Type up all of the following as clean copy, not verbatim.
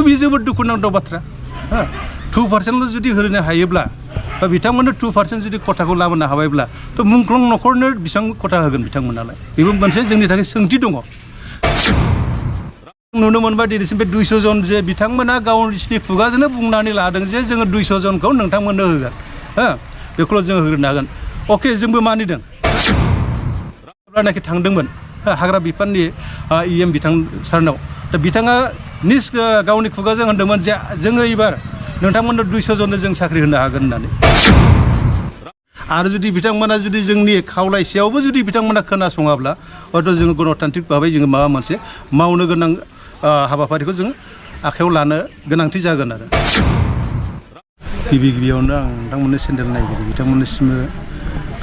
बेयो जोबोद दुखुनांथाव बाथ्रा 2% जुदि होनो हायोब्ला बा बिथांमोननो 2% जुदि खथाखौ लाबोनो हाबायब्ला थ' मुंख्लं न'खरनो बेसेबां खथा होगोन बिथांमोनालाय बेबो मोनसे जोंनि थाखाय सोंथि दङ नुनो मोनबाय दिनैसिम बे 200 जन जे बिथांमोना गावनि खुगाजोंनो बुंनानै लादों जे जोङो 200 जनखौ नोंथांमोननो होगोन बेखौल' जोङो होग्रोनो हागोन अके जोंबो मानिदों जेब्लानाखि थांदोंमोन हाग्रा बिफाननि EM बिथां सारनाव दा बिथाङा गावनि खुगाजों होनदोंमोन जे जोङो एबार नोंथांमोननो 200 जननो जों साख्रि होनो हागोन होननानै आरो जुदि बिथांमोना जुदि जोंनि खावलायसेयावबो जुदि बिथांमोना खोनासङाब्ला हयथ' जोङो गणतान्त्रिक भाबै जोङो माबा मोनसे मावनो गोनां हाबाफारिखौ जों आखायाव लानो गोनांथि जागोन आरो गिबियावनो आं नोंथांमोननि चेनेल नायगिरि बिथांमोननिसिम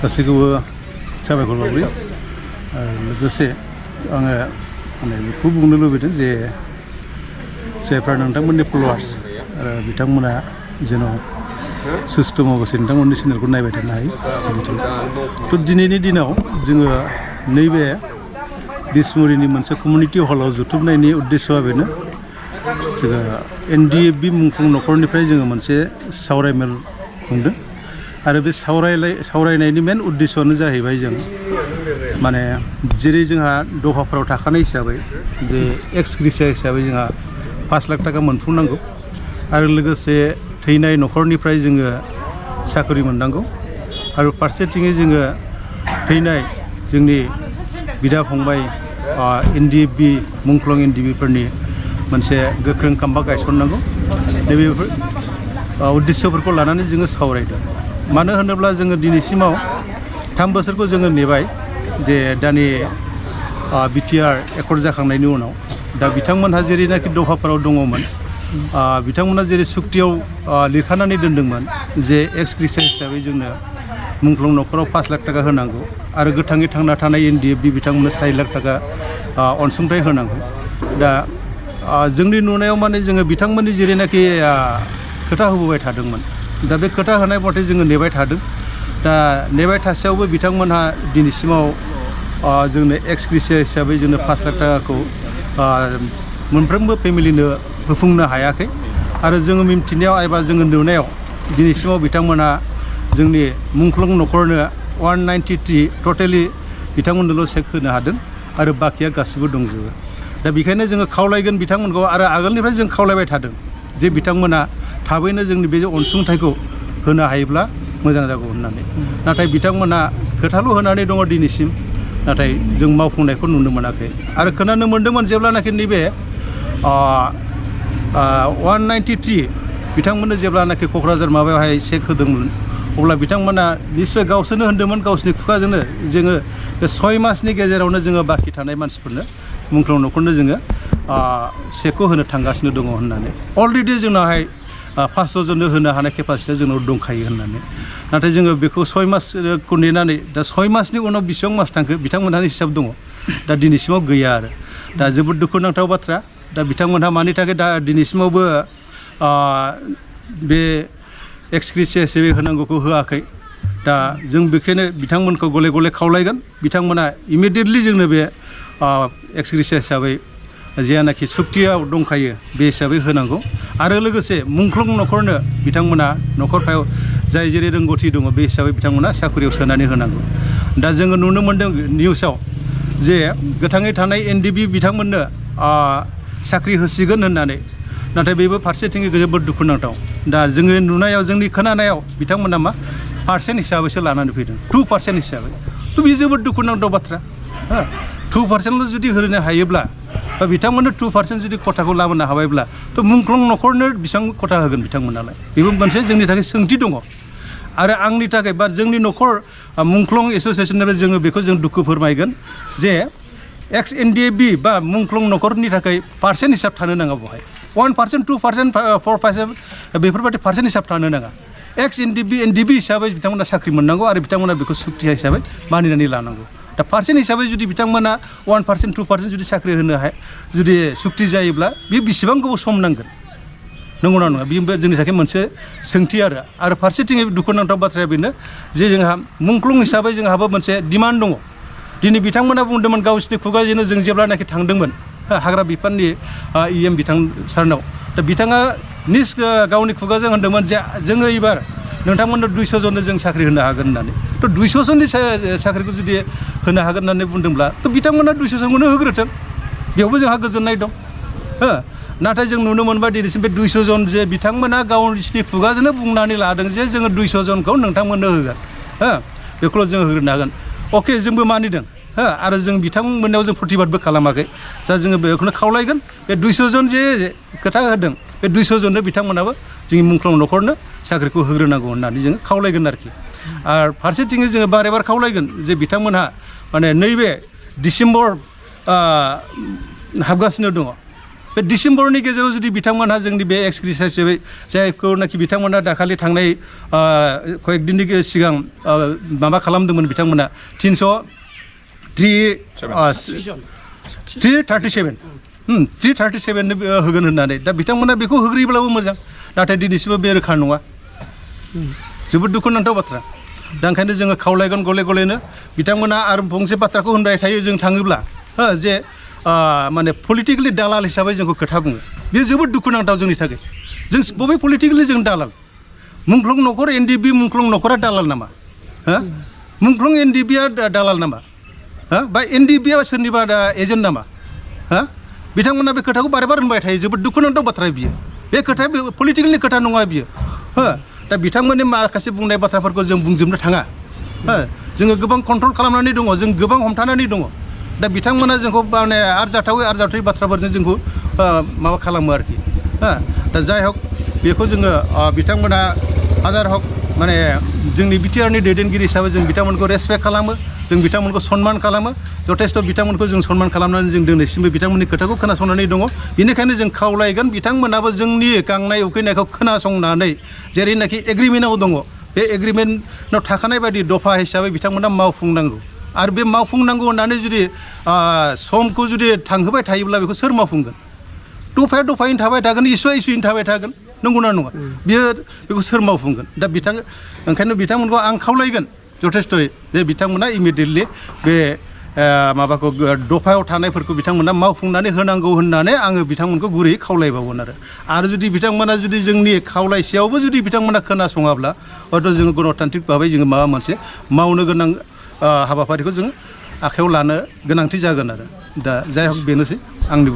गासैखौबो साबायखर बावग्रोयो लोगोसे आङो माने बेखौ बुंनो लुबैदों जे जायफ्रा नोंथांमोननि फल'वार्स बिथांमोना जेन' सुस्थ' मावगासिनो नोंथांमोननि चेनेलखौ नायबाय थानो हायो थ' दिनैनि दिनाव जोङो नैबे बिसमुरिनि मोनसे कमिउनिटि हलाव जुथुमनायनि उद्देश्यआ बेनो जोङो NDFB मुंख्लं न'खरनिफ्राय जोङो मोनसे सावरायमेल खुंदों आरो बे सावरायनायनि मेन उद्देश्यआनो जाहैबाय जों माने जेरै जोंहा दफाफोराव थाखानाय हिसाबै जे एक्स ग्रेसिया हिसाबै जोंहा 5 लाख थाखा मोनफुंनांगौ आरो लोगोसे थैनाय न'खरनिफ्राय जोङो साख्रि मोननांगौ आरो फारसेथिङै जोङो थैनाय जोंनि बिदा फंबाय NDFB मुंख्लं NDFBफोरनि मोनसे गोख्रों खाम्फा गायसननांगौ नैबेफोर उद्देश्यफोरखौ लानानै जोङो सावरायदों मानो होनोब्ला जोङो दिनैसिमाव 3 बोसोरखौ जोङो नेबाय जे दानि BTR एकर्ड जाखांनायनि उनाव दा बिथांमोनहा जेरैनाखि दफाफोराव दङमोन बिथांमोना जेरै सुक्तियाव लिरखानानै दोनदोंमोन जे एक्स ग्रेसिया हिसाबै जोंनो मुंख्लं न'खराव 5 लाख थाखा होनांगौ आरो गोथाङै थांना थानाय NDFB बिथांमोननो 4 लाख थाखा अनसुंथाइ होनांगौ दा जोंनि नुनायाव माने जोङो बिथांमोननि जेरैनाखि खोथा होबोबाय थादोंमोन दा बे खोथा होनाय मथे जोङो नेबाय थादों दा नेबाय थासेयावबो बिथांमोनहा दिनैसिमाव जोंनो एक्स ग्रेसिया हिसाबै जोंनो 5 लाख थाखाखौ मोनफ्रोमबो फेमिलिनो होफुंनो हायाखै आरो जोङो मिन्थिनायाव एबा जोङो नुनायाव दिनैसिमाव बिथांमोनहा जोंनि मुंख्लं न'खरनो 193 टटेलि बिथांमोननोल' चेक होनो हादों आरो बाखिया गासिबो दंजोबो दा बेखायनो जोङो खावलायगोन बिथांमोनखौ आरो आगोलनिफ्राय जों खावलायबाय थादों जे बिथांमोना थाबैनो जोंनि बे अनसुंथाइखौ होनो हायोब्ला मोजां जागौ होननानै नाथाय बिथांमोना खोथाल' होनानै दङ दिनैसिम नाथाय जों मावफुंनायखौ नुनो मोनाखै आरो खोनानो मोन्दोंमोन जेब्लानाखि नैबे 193 बिथांमोननो जेब्लानाखि क'क्राझार माबायावहाय चेक होदोंमोन अब्ला बिथांमोना निस्सय गावसोरनो होन्दोंमोन गावसोरनि खुगाजोंनो जोङो बे 6 मासनि गेजेरावनो जोङो बाखि थानाय मानसिफोरनो मुंख्लं न'खरनो जोङो चेकखौ होनो थांगासिनो दङ होननानै अलरेडि जोंनावहाय 500 जननो होनो हानाय केपासिटिया जोंनाव दंखायो होननानै नाथाय जोङो बेखौ 6 मासखौ नेनानै दा 6 मासनि उनाव बेसेबां मास थांखो बिथांमोनहानि हिसाब दङ दा दिनैसिमाव गैया आरो दा जोबोद दुखुनांथाव बाथ्रा दा बिथांमोनहा मानि थाखाय दा दिनैसिमावबो बे एक्स ग्रेसिया हिसाबै होनांगौखौ होआखै दा जों बेखायनो बिथांमोनखौ गले गले खावलायगोन बिथांमोना इमिडियेटलि जोंनो बे एक्स ग्रेसिया हिसाबै जेयानाखि सुक्तियाव दंखायो बे हिसाबै होनांगौ आरो लोगोसे मुंख्लं न'खरनो बिथांमोना न'खरफ्राव जाय जेरै रोंगौथि दङ बे हिसाबै बिथांमोना साख्रियाव सोनानै होनांगौ दा जोङो नुनो मोन्दों निउसाव जे गोथाङै थानाय NDFB बिथांमोननो साख्रि होसिगोन होननानै नाथाय बेबो फारसेथिङै जोबोद दुखुनांथाव दा जोङो नुनायाव जोंनि खोनानायाव बिथांमोना मा % हिसाबैसो लानानै फैदों 2% हिसाबै थ' बेयो जोबोद दुखुनांथाव बाथ्रा 2%ल' जुदि होनो हायोब्ला बा बिथांमोननो 2% जुदि खथाखौ लाबोनो हाबायब्ला थ' मुंख्लं न'खरनो बेसेबां खथा होगोन बिथांमोनालाय बेबो मोनसे जोंनि थाखाय सोंथि दङ आरो आंनि थाखाय बा जोंनि न'खर मुंख्लं एस'सियेसननिफ्राय जोङो बेखौ जों दुखु फोरमायगोन जे एक्स NDFB बा मुंख्लं न'खरनि थाखाय % हिसाब थानो नाङा बेवहाय 1%, 2%, 4% बेफोरबायदि % हिसाब थानो नाङा एक्स NDFB हिसाबै बिथांमोना साख्रि मोननांगौ आरो बिथांमोना बेखौ सुक्ति हिसाबै मानिनानै लानांगौ दा % हिसाबै जुदि बिथांमोना 1%, 2% जुदि साख्रि होनो हाया जुदि सुक्ति जायोब्ला बे बेसेबां गोबाव सम नांगोन नंगौना नङा बेयो जोंनि थाखाय मोनसे सोंथि आरो फारसेथिं दुखुनांथाव बाथ्राया बेनो जे जोंहा मुंख्लं हिसाबै जोंहाबो मोनसे डिमान्ड दङ दिनै बिथांमोना बुंदोंमोन गावसोरनि खुगाजोंनो जों जेब्लानाखि थांदोंमोन हाग्रा बिफाननि EM बिथां सारनाव दा बिथाङा गावनि खुगाजों होनदोंमोन जे जोङो एबार नोंथांमोननो 200 जननो जों साख्रि होनो हागोन होननानै थ' 200 जननि साख्रिखौ जुदि होनो हागोन होननानै बुंदोंब्ला थ' बिथांमोना 200 जनखौनो होग्रोथों बेयावबो जोंहा गोजोननाय दं नाथाय जों नुनो मोनबाय दिनैसिम बे 200 जन जे बिथांमोना गावनि खुगाजोंनो बुंनानै लादों जे जोङो 200 जनखौ नोंथांमोननो होगोन बेखौल' जोङो होग्रोनो हागोन अके जोंबो मानिदों आरो जों बिथांमोननाव जों प्रतिबादबो खालामाखै दा जोङो बेखौनो खावलायगोन बे 200 जन जे खोथा होदों बे 200 जननो बिथांमोनाबो जोंनि मुंख्लं न'खरनो साख्रिखौ होग्रोनांगौ होननानै जोङो खावलायगोन आरोखि आरो फारसेथिङै जोङो बारे बार खावलायगोन जे बिथांमोनहा माने नैबे डिसेम्बर हाबगासिनो दङ बे डिसेम्बरनि गेजेराव जुदि बिथांमोनहा जोंनि बे एक्सक्रिसाइज हिसाबै जायखौनाखि बिथांमोनहा दाखालि थांनाय कয়েक दिननि सिगां माबा खालामदोंमोन बिथांमोना 337 होगोन होननानै दा बिथांमोना बेखौ होग्रोयोब्लाबो मोजां नाथाय दिनैसिमबो बे रोखा नङा जोबोद दुखुनांथाव बाथ्रा दा ओंखायनो जोङो खावलायगोन गले गलेनो बिथांमोना आरो फंसे बाथ्राखौ होनबाय थायो जों थाङोब्ला जे माने पलिटिकेलि दालाल हिसाबै जोंखौ खोथा बुङो बेयो जोबोद दुखुनांथाव जोंनि थाखाय जों बबे पलिटिकेलि जों दालाल मुंख्लं न'खर एनडिबि मुंख्लं न'खरा दालाल नामा मुंख्लं एनडिबिया दालाल नामा बा एनडिबिया सोरनिबा एजेन्ट नामा बिथांमोना बे खोथाखौ बारे बार होनबाय थायो जोबोद दुखुनांथाव बाथ्रा बियो बे खोथाया पलिटिकेलनि खोथा नङा बियो दा बिथांमोननि माखासे बुंनाय बाथ्राफोरखौ जों बुंजोबनो थाङा जोङो गोबां कन्ट्रल खालामनानै दङ जों गोबां हमथानानै दङ दा बिथांमोना जोंखौ माने आरजाथावै बाथ्राफोरजों जोंखौ माबा खालामो आरोखि दा जाय हक बेखौ जोङो बिथांमोना हाजार हक माने जोंनि बिटिआरनि दैदेनगिरि हिसाबै जों बिथांमोनखौ रेसपेक्ट खालामो जों बिथांमोनखौ सनमान खालामो जथेस्थ' बिथांमोनखौ जों सनमान खालामनानै जों दिनैसिमबो बिथांमोननि खोथाखौ खोनासंनानै दङ बेनिखायनो जों खावलायगोन बिथांमोनाबो जोंनि गांनाय उखैनायखौ खोनासंनानै जेरैनाखि एग्रिमेन्टआव दङ बे एग्रिमेन्टआव थाखानाय बायदि दफा हिसाबै बिथांमोना मावफुंनांगौ आरो बे मावफुंनांगौ होननानै जुदि समखौ जुदि थांहोबाय थायोब्ला बेखौ सोर मावफुंगोन दफायैनो थाबाय थागोन इस्युयैनो थाबाय थागोन नंगौना नङा बेखौ सोर मावफुंगोन दा ओंखायनो बिथांमोनखौ आं खावलायगोन जथेस्थ'यै जे बिथांमोना इमिडियेटलि बे माबाखौ दफायाव थानायफोरखौ बिथांमोना मावफुंनानै होनांगौ होननानै आङो बिथांमोनखौ गुरैयै खावलायबावगोन आरो जुदि बिथांमोना जुदि जोंनि खावलायसेयावबो जुदि बिथांमोना खोनासङाब्ला हयथ' जोङो गणतान्त्रिक भाबै जोङो माबा मोनसे मावनो गोनां हाबाफारिखौ जों आखायाव लानो गोनांथि जागोन दा जाय हक बेनोसै आंनि